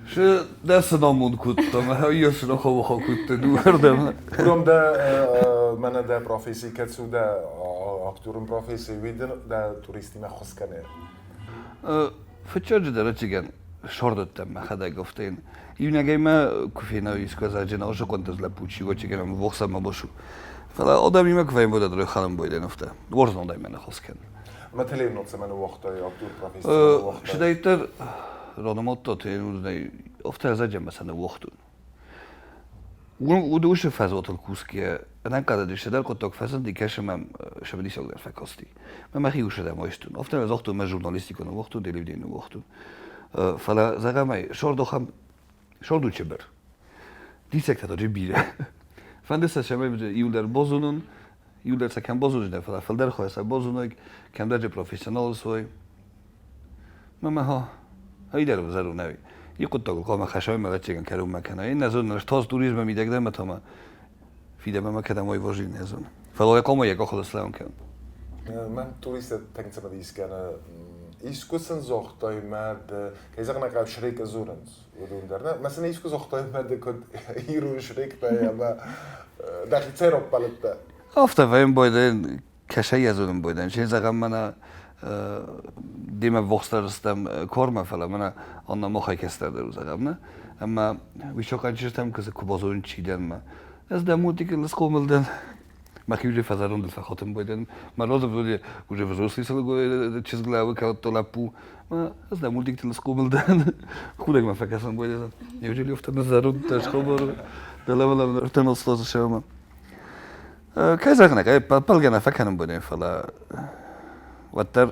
Speaker 7: Шы дӕ цы намонд кодта, мӕ йӕ нахауха кодта дыууӕрдӕм.
Speaker 1: Гурам дӕ мӕнӕ дӕ професси кӕцы у дӕ актерон професси, уый дын дӕ туристимӕ ххуыс кӕны?
Speaker 7: Фыццаджыдӕр ӕцӕгӕн сордыдтӕн мӕхӕдӕг офтӕн. Иунӕгӕй мӕ куы фена искуы ӕзаджы нӕ лӕппу чи уӕчегӕн ӕмӕ вохсӕмӕ босу. Фӕлӕ адӕмимӕ куы фембӕлдӕн ройхалын бойдӕн офтӕ. Уарзын адӕмимӕ ныхас кӕнын.
Speaker 1: Мӕ телеуынод цӕмӕн уагътай актер професси цӕмӕн уагътай?
Speaker 7: Сыдӕйддӕр ранымадта телеуынодӕй офтӕ ӕзаджы ӕмӕ сӕ ныууагътон. Уыцы фӕзуатыл кусгӕйӕ ӕнӕнхъӕлӕджы цыдӕр хъуыддаг фӕзынди, кӕсы мӕм цымыдисагдӕр фӕкасти. Мӕ мӕхи усырдӕм айстон. Афтӕ загътон, мӕ журналистикон ныууагътон, телевидение ныууагътон. Фӕлӕ, зӕгъӕм ӕй, сордохӕм сордучы быр. Диссӕгтӕ ноджы бирӕ. Фӕнды сӕ цӕмӕй иуылдӕр базонон, иуылдӕр сӕ кӕм базонын, фӕлӕ фылдӕр хай сӕ базонӕг, кӕмдӕр профессионал суой. Мӕ ха, ӕйдӕр ӕвзӕр у нӕуи. И хъуыддагыл хъуамӕ хӕсой мӕлӕтчегӕн кӕронмӕ кӕна. Иннӕ зон, тас туризмы мидӕг дӕр мӕ тама фидӕмӕ мӕ кӕдӕм уайважи не зон. Фӕлӕ хъуамӕ йӕ къухыл слӕуын кӕн.
Speaker 1: Мӕн туристтӕ тынг цымыдис кӕны. Искуы сын загътай мад, кӕй зӕгъын ӕй хъӕуы, Шрекы дзурынц уыдон дӕр. Мӕ сын искуы загътай мад, куыд ирон Шректӕ ӕмӕ дӕхицӕй раппӕлыдтӕ?
Speaker 7: Афтӕ вӕййын байдайын кӕсӕй зонын бойдӕн. Чи зӕгъӕм, мӕнӕ демӕ ввахсдӕр стӕм кормӕ, фӕлӕ мӕнӕ анна махӕй кӕстӕрдӕр у, зӕгъӕм, нӕ? Ӕмӕ уый сокъанчызтӕм куы базонын чи дӕн мӕ. Ӕз дӕ мультикыл схъомыл дӕн. Мӕхи уже фӕзӕрондыл фӕхотын бойдӕн. Мӕ розы вроде уже взрослый чызг лӕууы, кӕлдто лӕппу. Ӕз дӕ мультиктыл схъомыл дӕн. Худӕг мӕ фӕкӕсын бойдӕн. Неужели офтӕ ныззӕронд дӕ схъомыл? Дӕ лӕвӕлӕн ӕртӕныл слозы сӕумӕ. Кӕй зӕгъын ӕй, пӕлгӕ нӕ фӕкӕнын бонӕй, фӕлӕ уӕддӕр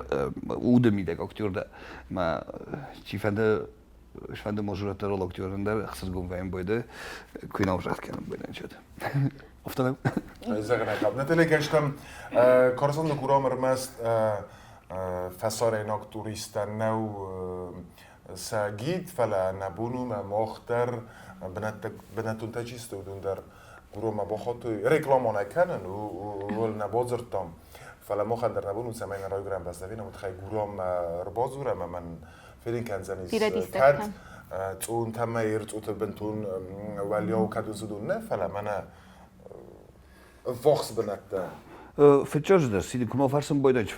Speaker 7: уды мидӕг актер дӕ. Мӕ чифӕнды сфӕнды мажорӕттӕ рол актерӕн дӕр ӕхсызгон вӕййын бойды, куы нал загъд кӕнын бойдӕн чет. Афтӕ нӕу?
Speaker 1: Зӕгъын ӕй хъӕуы. Нателӕ стӕм Карзанды курам ӕрмӕст фӕсарӕйнаг туристтӕ нӕу сӕ гид, фӕлӕ нӕ бон у мӕ мах дӕр бынӕттонтӕ чи сты, уыдон дӕр Гуромӕ бахаттой рекламон ӕй кӕнын, ууыл нӕ бадзырдтам. Фӕлӕ махӕн дӕр нӕ бон у, цӕмӕй нӕ райгуырӕн бӕстӕ уый тыххӕй Гуроммӕ ӕрбадзурӕм ӕмӕ мӕн фенын кӕндзӕнис кӕд цъунтӕ мӕ Ирцъуты бынтон уӕлиау кӕд уыдзӕн нӕ, фӕлӕ мӕнӕ ӕввахс бынӕттӕ.
Speaker 7: Фыццаджыдӕр, сиды куы ма фӕрсын байдайч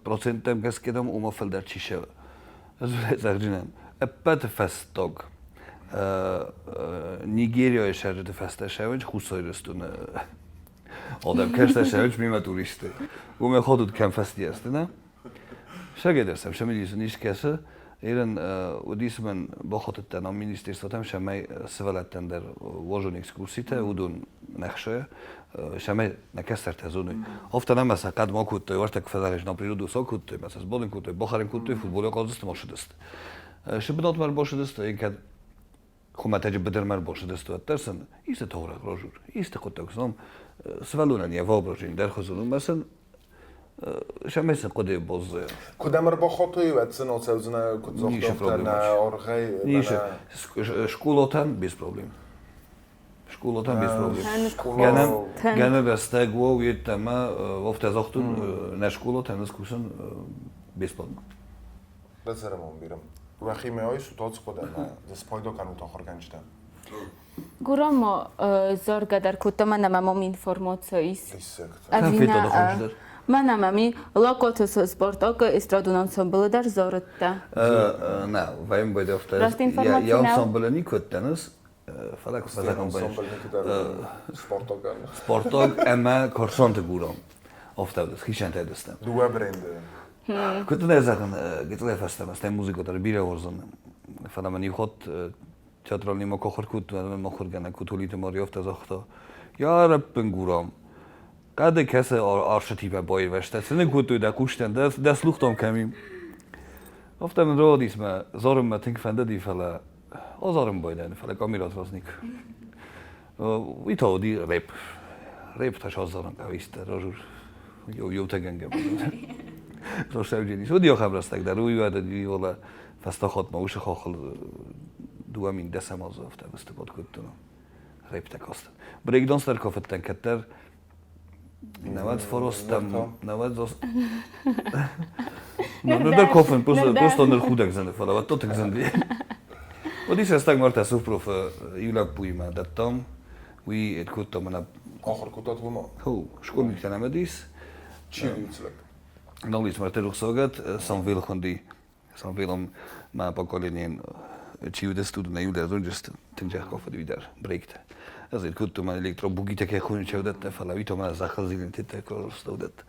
Speaker 7: проценттӕм гӕсгӕ дам, уымӕ фылдӕр чи сӕвы. Ӕз зӕгъджынӕн, ӕппӕты фӕстаг Нигерияйы сӕрджыты фӕстӕ сӕвӕнч Хуссар Ирыстоны адӕм кӕстӕр сӕвӕнч мемӕ туристы. Уымӕ ходут кӕм фӕстиӕсты, нӕ? Сӕгӕдӕр сӕм сӕмидисын искӕцы Ирын уыдис мӕн бахатыдтӕн ам министерствотӕм, цӕмӕй сывӕллӕттӕн дӕр уарзон экскурситӕ, уыдон нӕхсӕ, цӕмӕй нӕ кӕстӕртӕ зоной. Афтӕ нӕ мӕ сӕ хъӕд ма кодтой, уартӕ куы фӕзӕгъис, на природу сакодтой, мӕ сӕ сбадын кодтой, бахӕрын кодтой, футболӕй хъазыдысты, ма ссыдысты. Сы бынатмӕ ӕрбацыдысты, ин кӕд хуымӕтӕджы быдырмӕ ӕрбацыдысты, уӕддӕр сын исты таурӕгъ разур, исты хъуыддаг сын сывӕллонӕн йӕ воображение дӕр хуызӕн у, мӕ сын Сӕмӕй сын хъуыдыйы боззы.
Speaker 1: Куыд ӕм ӕрбахотой, уӕд сын оцӕудзынӕ, куыд загъта, нӕ аргъӕй?
Speaker 7: Ницы. Школатӕн без проблем. Школатӕн без проблем. Гӕнӕ рӕстӕг уа, уеддӕмӕ офтӕ загътон, нӕ школатӕн скусын бесплатно.
Speaker 1: Бацӕрӕмон бирӕ. Уӕхимӕ айсут ацхъуыд ӕмӕ дзы спайда кӕнут ахуыргӕнджытӕ.
Speaker 2: Гурамо зоргӕ дӕр кодта, мӕнӕ мӕм информаци ис.
Speaker 7: Ӕви
Speaker 2: Мӕнӕ мӕм Локоты спорток эстрадон ансамблы дӕр зорыдта.
Speaker 7: Нӕ, вӕйм байдӕфта.
Speaker 2: Раст информаци
Speaker 7: Я ансамблы никуыдтӕн фӕлӕ куы фӕзӕгъӕм
Speaker 1: Спорток.
Speaker 7: Спорток ӕмӕ Корсонты Гурам. Офтӕ хицӕнтӕ дыстӕм.
Speaker 1: Дыууӕ бренды.
Speaker 7: Куыд дын ӕй зӕгъын, гыццылӕй фӕстӕмӕ, стӕй музыкӕ дӕр бирӕ уарзын. Фӕлӕ мын иу хатт театральный ма куы ахуыр кодтон, ӕмӕ мӕ ахуыргӕнӕг Кутулиты Мариофтӕ загъта, Йарӕппын Гурам, хъӕды кӕцы арсытимӕ баирвӕзтӕ, цы ныккодтой дӕ хъустӕн, дӕ слухтам кӕм и? Афтӕ мын рауадис мӕ зарынмӕ тынг фӕндыди, фӕлӕ азарын байдайын, фӕлӕ камерат разник. Уый та уыди рэп. Рэп та сазарын хъӕуистӕ, разур. Еутӕгӕнгӕ. Росӕвдженис. Уыди ахӕм рӕстӕг дӕр, уый уӕд уӕлӕ фӕстӕхатмӕ уыцы хохыл 2010 азы афтӕ выступать кодтон. Рэптӕ кастӕн. Брейкданс дӕр кафыдтӕн кӕддӕр. Навӕдз форостам, навӕдз Ныр дӕр кофын, просто ныр худӕг зыны, фӕлӕ уӕд то тынг зынди. Уыдис рӕстӕг Мартӕ Супрофы иу лӕппуимӕ дӕттам, уый кодта мӕнӕ...
Speaker 1: Ахуыр кодтат уымӕ?
Speaker 7: Хо, школьниктӕ нӕм уыдис.
Speaker 1: Чи уыд лӕг?
Speaker 7: Нал ис Мартӕ рухсагад, Самвел хуынди. Самвелом мӕ поколениен чи уыдысты, уыдон иу дӕр зонджысты, тынг зӕхх фӕдуи дӕр брейктӕ. Ӕз ӕй кодтон мӕ электробугитӕ кӕй хонын уыдӕттӕ, фӕлӕ уый то мӕ зӕххыл зилын тедтӕ куы уыдӕттӕ.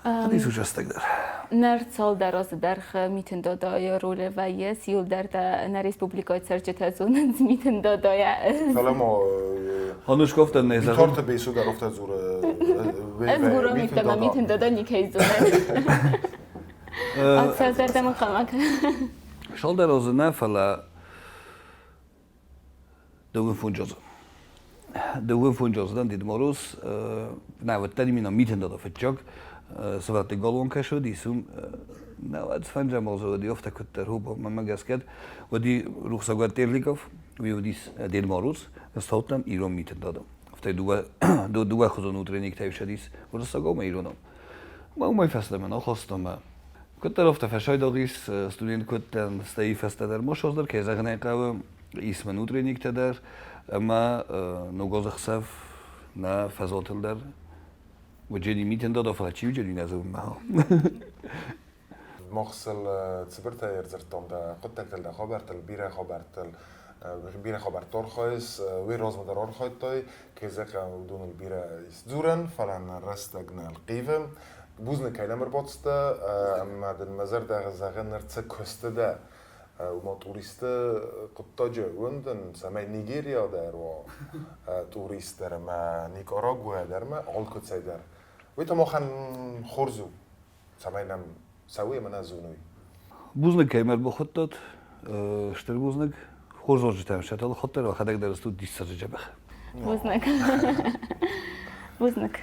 Speaker 7: Уыдис рӕстӕг дӕр.
Speaker 2: Ныр цалдӕр азы дӕргъы Митын Додойы ролы вӕййы, иуылдӕр та нӕ республикӕйы цӕрджытӕ зонынц Митын Додойӕ.
Speaker 1: Фӕлӕ ма
Speaker 7: Ханушковтӕн нӕ зӕгъын.
Speaker 1: Виторты Бейсу дӕр афтӕ дзуры.
Speaker 2: Ӕз Гуромиттӕ ӕмӕ Митын Додо никӕй зонын. Цалдӕр хъӕмӕ
Speaker 7: Цалдӕр азы нӕ, фӕлӕ дыууын фондз азы. Дыууын фондз азы дӕн Дед Мороз, нӕ, именно Митын Додо фыццаг, сывӕллӕтты галуан кӕсы уыдис, уым науӕд фӕндзӕм азы уыди, афтӕ куыддӕр мӕнмӕ гӕсгӕ уыди рухсагуат Терликов, уый уыдис Дед Мороз, ӕз ирон Митын Додо. Афтӕ дыууӕ дыууӕ хуызон утренниктӕ ӕфсадис уырыссагау ӕмӕ иронау. Уымӕй фӕстӕмӕ нал хастон мӕ. Куыддӕр афтӕ фӕсайдагъ ис, студент куы уыдтӕн, стӕй фӕстӕдӕр ма дӕр, кӕй зӕгъын ӕй хъӕуы, ис мын утренниктӕ дӕр ӕмӕ ног азы хсӕв нӕ фӕзуатыл дӕр уыджени митын дада, фӕлӕ чи уыджени нӕ зонын.
Speaker 1: Мах сыл цыбыртӕй ӕрдзырдтам дӕ хъуыддӕгтыл, дӕ хабӕрттыл, бирӕ хабӕрттыл, бирӕ хабӕртты архайыс, уый размӕ дӕр архайдтай, кӕй зӕгъӕм, уыдоныл бирӕ ис дзурӕн, фӕлӕ нӕ рӕстӕг нӕ ӕлхъивы. Бузныг, кӕй нӕм ӕрбацыдтӕ, ӕмӕ дын мӕ зӕрдӕ зӕгъы, ныр цы куысты дӕ, уымӕ туристты хъуыддаджы уындын, цӕмӕй Нигерия дӕр уа турист дӕр ӕмӕ Никарагуа дӕр ӕмӕ алкуыцӕй дӕр. Уый та махӕн хорз у, цӕмӕй нӕм цӕуй ӕмӕ нӕ зонуй.
Speaker 7: Бузныг, кӕй мӕ ӕрбахуыдтат. Стыр бузныг. Хорз уазджытӕм сӕ телыхуыдтӕ уӕхӕдӕг дӕр стут диссаджы дзӕбӕх.
Speaker 2: Бузныг. Бузныг.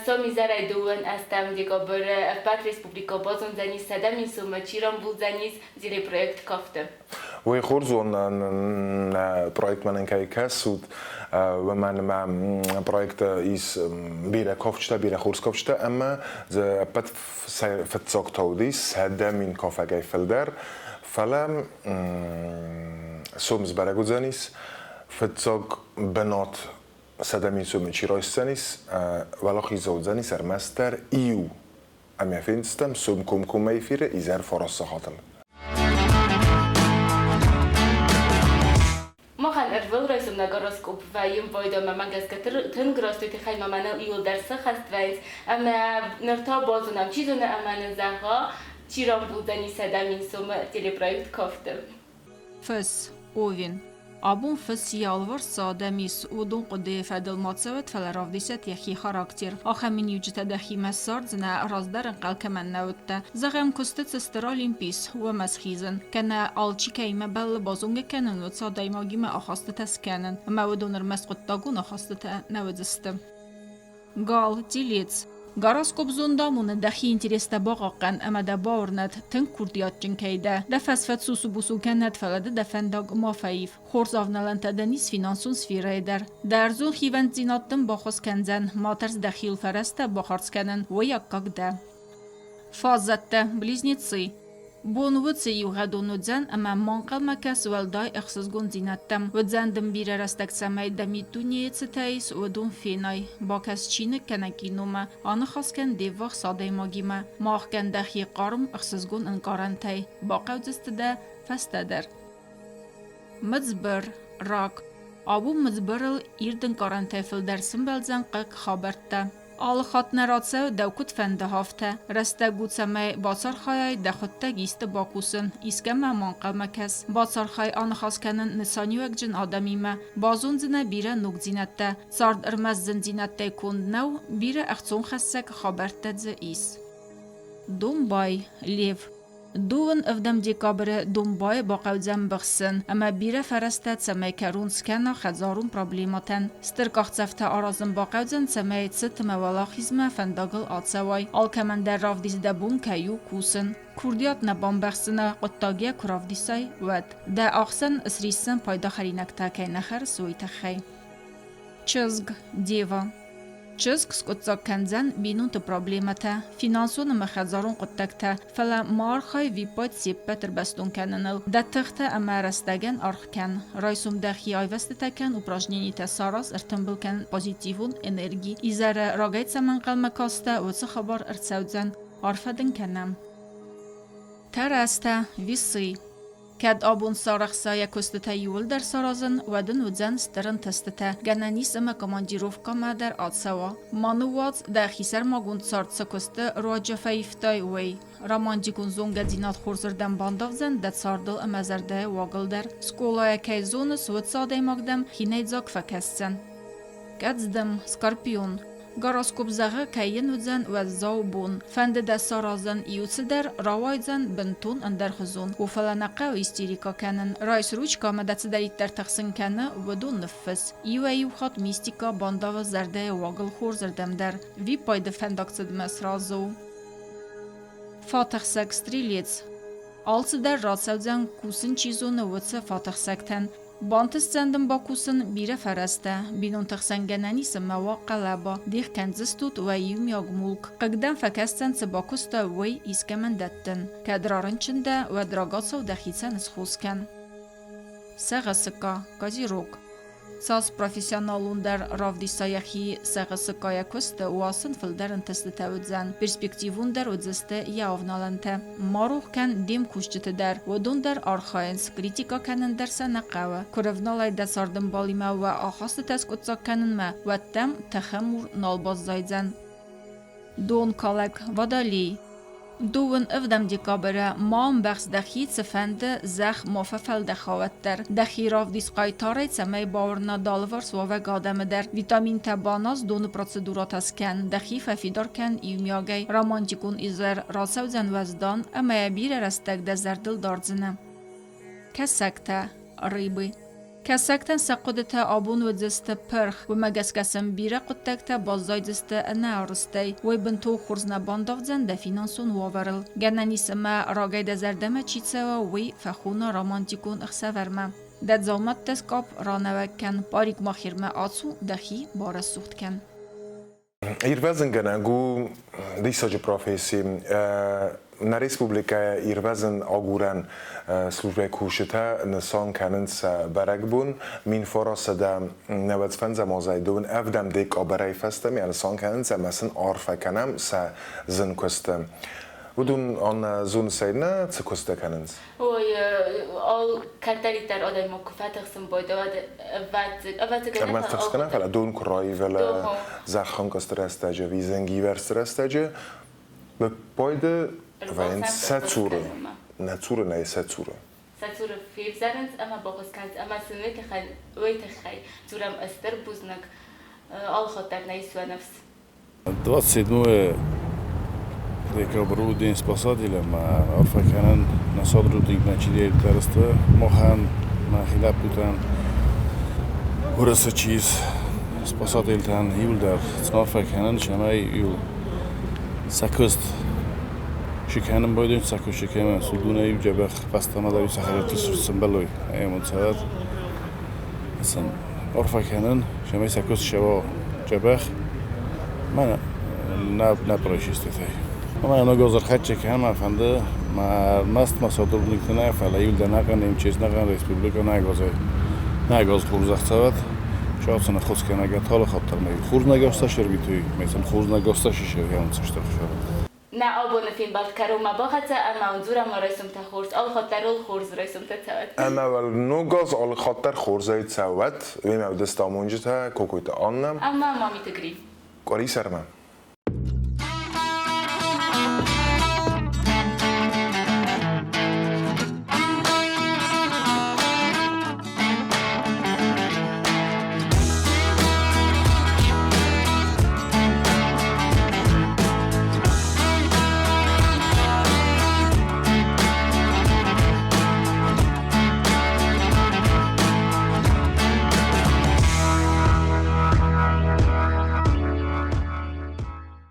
Speaker 2: Сомизӕрӕй дыууын ӕстӕм декабры ӕппӕт республикӕ базондзӕнис 100 000 сомы чи рамбулдзӕнис телепроект «Кафты».
Speaker 1: Уый хорз у, нӕ проектмӕ нын кӕй кӕсут, уымӕн ӕмӕ проекты ис бирӕ кафджытӕ, бирӕ хорз кафджытӕ ӕмӕ дзы ӕппӕт фыццаг та уыдис 100 000 кафӕгӕй фылдӕр. Фӕлӕ сом сбӕрӕг уыдзӕнис, фыццаг бынат 100 000 сомы чи райсдзӕнис, уӕлахиз уыдзӕнис ӕрмӕстдӕр иу ӕмӕ фендзыстӕм сом комкоммӕ эфиры изӕр фараст сахатыл.
Speaker 2: Махӕн ӕрвылрайсом нӕ гороскоп вӕййы пайда, мӕ гӕсгӕ тынг раст уый тыххӕй ма мӕныл иуылдӕр сыхӕст вӕййынц. Ӕмӕ ныр та базонӕм, чи зоны ӕмӕ нын зӕгъа, чи рамбулдзӕни 100 000 сомы телепроект «Кафты».
Speaker 8: Фыс, Овен. Абон фыс йӕ алыварс цы адӕм ис, уыдон хъуыдыйы фӕдыл ма цӕуӕд, фӕлӕ равдисӕд йӕхи характер. Ахӕм миниуджытӕ дӕхимӕ ссардзынӕ, раздӕр ӕнхъӕл кӕмӕн нӕ уыдтӕ. Зӕгъӕм, куысты цы стыр Олимп ис, уымӕ схизын. Кӕнӕ алчи кӕимӕ бӕллы базонгӕ кӕнын, уыцы адӕймагимӕ ахастытӕ скӕнын. Ӕмӕ уыдон ӕрмӕст хъуыддагон ахастытӕ нӕ уыдзысты. Гал, телец. Гороскоп зондамоны дӕхи интерестӕ бахъахъхъӕн ӕмӕ дӕ бауырнӕд, тынг курдиатджын кӕй дӕ. Дӕ фӕсфӕд сусу-бусу кӕнӕд, фӕлӕ ды дӕ фӕндаг ма фӕив. Хорз авналӕнтӕ дын ис финансон сферӕйы дӕр. Дӕ ӕрдзон хивӕнддзинад дын баххуыс кӕндзӕн, ма тӕрс дӕхиуыл фӕрӕзтӕ бахардз кӕнын, уый аккаг дӕ. Фаззӕттӕ, близнецы. Бон уыцы иугъӕдон уыдзӕн ӕмӕ ма ӕнхъӕлмӕ кӕс уӕлдай ӕхсызгондзинӕдтӕм. Уыдзӕн дын бирӕ рӕстӕг, цӕмӕй дӕ миддунейы цытӕ ис, уыдон фенай. Бакӕс чиныг кӕнӕ киномӕ, аныхас кӕн де ввахс адӕймагимӕ. Ма ӕхгӕн дӕхи хъарм, ӕхсызгон ӕнкъарӕнтӕй. Бахъӕудзысты дӕ фӕстӕдӕр. Мыдзбыр, рак. Абон мыдзбырыл ирд ӕнкъарӕнтӕй фылдӕр сымбӕлдзӕн хъыг хабӕрттӕ. Алы хатт нӕ рацӕуы, дӕу куыд фӕнды, афтӕ. Рӕстӕг у, цӕмӕй бацархайай дӕхуыдтӕг исты бакусын, искӕмӕ ма ӕнхъӕлмӕ кӕс. Бацархай аныхас кӕнын нысаниуӕгджын адӕмимӕ. Базондзынӕ бирӕ ногдзинӕдтӕ. Цард ӕрмӕст зындзинӕдтӕй конд нӕу, бирӕ ӕхцонхӕссӕг хабӕрттӕ дзы ис. Домбай, Лев. Дыууын ӕвдӕм декабры Домбайы бахъӕудзӕн быхсын ӕмӕ бирӕ фӕрӕзтӕ, цӕмӕй кӕрон скӕна хӕдзарон проблемӕтӕн. Стыр къахдзӕфтӕ аразын бахъӕудзӕн, цӕмӕй цыт ӕмӕ уӕлахизмӕ фӕндагыл ацӕуай. Алкӕмӕн дӕр равдис дӕ бон кӕй у кусын. Курдиат нӕ бамбӕхсдзынӕ, хъуыддаг йӕ куы равдисай, уӕд. Дӕ ахсӕн срисдзӕн пайда хӕринӕгтӕ кӕй нӕ хӕрыс, уый тыххӕй. Чызг, Дева. Чызг скъуыддзаг кӕндзӕн бинонты проблемӕтӕ, финансон ӕмӕ хӕдзарон хъуыддӕгтӕ, фӕлӕ ма архай виппайд се ппӕт ӕрбӕстон кӕныныл. Дӕ тыхтӕ ӕмӕ рӕстӕгӕн аргъ кӕн. Райсом дӕхи айвӕзтытӕ кӕн, упражненитӕ сараз, ӕртымбыл кӕн позитивон энерги. Изӕры рагӕй цӕмӕ ӕнхъӕлмӕ кастӕ, уыцы хабар ӕрцӕудзӕн. Арфӕ дын кӕнӕм. Тӕрӕзтӕ, весы. Кӕд абон сарӕхса йӕ куыстытӕ иууылдӕр саразын, уӕд ын уыдзӕн стыр ӕнтыстытӕ, гӕнӕн ис ӕмӕ командировкӕмӕ дӕр ацӕуа. Ма ныууадз, дӕ хисӕрмагонд цард цы куысты руаджы фӕивтай, уый. Романтикон зонгӕдзинад хорзырдӕм бандавдзӕн дӕ цардыл ӕмӕ зӕрдӕйы уагыл дӕр. Скъолайӕ кӕй зоныс, уыцы адӕймаг дӕм хинӕйдзаг фӕкӕсдзӕн. Къӕдздым, Скорпион. Гороскоп зӕгъы, кӕй йын уыдзӕн уӕззау бон. Фӕнды дӕ саразын иу цыдӕр, рауайдзӕн бынтон ӕндӕрхуызон. О, фӕлӕ нӕ хъӕуы истерикӕ кӕнын. Райс ручкӕ ӕмӕ дӕ цыдӕриддӕр тыхсын кӕны, уыдон ныффысс. Иуӕй-иу хатт мистикӕ бандавы зӕрдӕйы уагыл хорзырдӕм дӕр. Виппайды фӕндагцыдмӕ сразы у. Фатӕхсӕг стрелец. Алцыдӕр рацӕудзӕн, кусын чи зоны, уыцы фатӕхсӕгтӕн. Бантысдзӕн дын бакусын бирӕ фӕрӕзтӕ, бинонты хсӕн гӕнӕн ис ӕмӕ уа хъӕлӕба, дих кӕндзыстут уӕ иумиаг мулк. Хъыг дӕм фӕкӕсдзӕн, цы бакуыста, уый искӕмӕн дӕттын. Кӕд рарынчын дӕ, уӕд рагацау дӕхицӕн схос кӕн. Сӕгъӕсыкка, козерог. Цас профессионалондӕр равдиса йӕхи сӕгъӕсыккайӕ куысты, уас ын фылдӕр ӕнтыстытӕ уыдзӕн, перспективондӕр уыдзысты йӕ авналӕнтӕ. Ма рох кӕн де мкусджыты дӕр, уыдон дӕр архайынц, критикӕ кӕнын дӕр сӕ нӕ хъӕуы. Куы рывналай дӕ цардӕмбалимӕ уӕ ахастытӕ скъуыддзаг кӕнынмӕ, уӕд дӕм тыхы мур нал баззайдзӕн. Донкалӕг, Водолей. Дыууын ӕвдӕм декабры ма ӕмбӕхс дӕхи цыфӕнды зӕхх ма фӕфӕлдӕха уӕддӕр. Дӕхи равдис хъайтарӕй, цӕмӕй бауырна дӕ алыварс уӕвӕг адӕмы дӕр. Витаминтӕ баназ, доны процедурӕтӕ скӕн, дӕхи фӕфидар кӕн иумиагӕй. Романтикон изӕр рацӕудзӕн уӕздан ӕмӕ йӕ бирӕ рӕстӕг дӕ зӕрдыл дардзынӕ. Кӕсӕгтӕ, рыбы. Кӕсӕгтӕн сӕ хъуыдытӕ абон уыдзысты пырх, уымӕ гӕсгӕ сын бирӕ хъуыддӕгтӕ баззайдзысты ӕнӕарӕзтӕй. Уый бынтон хорз нӕ бандавдзӕн дӕ финансон уавӕрыл. Гӕнӕн ис ӕмӕ рагӕй дӕ зӕрдӕмӕ чи цӕуа, уый фӕхона романтикон ӕхсӕвӕрмӕ. Дӕ дзаумӕттӕ скъапп ранӕуӕг кӕн, парикмахермӕ ацу, дӕхи барӕсугъд кӕн.
Speaker 1: Ирвӕзынгӕнӕг у диссаджы професси. Нӕ республикӕйы ирвӕзын агурӕн службӕйы кусджытӕ нысан кӕнынц сӕ бӕрӕгбон. 1995 азӕй дыууын ӕвдӕм декабрӕй фӕстӕмӕ нысан кӕнынц ӕмӕ сын арфӕ кӕнӕм сӕ зын куысты. Уыдон зонысӕй нӕ цы куыстӕ кӕнынц?
Speaker 2: Ой, ал кӕддӕриддӕр адӕймаг куы фӕтыхсын байдайа, уӕд ӕвӕццӕгӕн
Speaker 1: Ӕрмӕст тыхсгӕ нӕ, фӕлӕ дон куы раивӕлы зӕххӕнкъуысты рӕстӕджы ӕви зынгивӕрзты рӕстӕджы, байды вӕййынц сӕ цуры. Нӕ цуры нӕй сӕ цуры.
Speaker 2: Сӕ цуры февзӕрынц ӕмӕ баххуыс кӕнынц ӕмӕ сын уый тыххӕй дзурӕм стыр бузныг. Алыхатт дӕр нӕ ис уӕ ныфс.
Speaker 9: 27 декабрь у День спасателя, ма арфӕ кӕнӕн нӕ сотрудниктӕн, чидӕриддӕр сты махӕн, нӕхи лӕппутӕн, Уырысы чи ис, спасательтӕн иуылдӕр сын арфӕ кӕнӕн, цӕмӕй иу сӕ куыст чи кӕнын байдайынц, сӕ куыст чи кӕнынц, уыдонӕй иу дзӕбӕх фӕстӕмӕ дӕр сӕ хӕдзӕртты сӕмбӕлой ӕмӕ цӕрӕд. Сын арфӕ кӕнын, цӕмӕй сӕ куыст сӕуа дзӕбӕх. Мӕ нӕ происшествиетӕй. Мӕ ног ӕрхӕццӕ кӕнӕм фӕнды, мӕ ӕрмӕст мӕ сотрудникты нӕ, фӕлӕ иуылдӕр нӕхъӕн МЧС нӕхъӕн республикӕ нӕ газӕй нӕ газ хорзӕх цӕуӕд. Сауцын ӕххуыс кӕнӕг ӕтхалыхаттӕр мӕ хорз нӕ гӕстӕ сӕрвитой, мӕ сын хорз нӕ гӕстӕ сисӕргӕнӕн цӕстӕр хсӕвӕд.
Speaker 2: Нӕ абоны фембӕлд кӕронмӕ бахӕццӕ ӕмӕ уын дзурӕм уӕ райсомтӕ хорз, алыхатт дӕр уыл хорз райсомтӕ цӕуӕд.
Speaker 1: Ӕмӕ уал ног аз алыхатт дӕр хорзӕй цӕуӕд. Уемӕ уыдысты амонджытӕ Кокойты Аннӕ
Speaker 2: ӕмӕ Мамиты Гри.
Speaker 1: Къуырисӕрмӕ.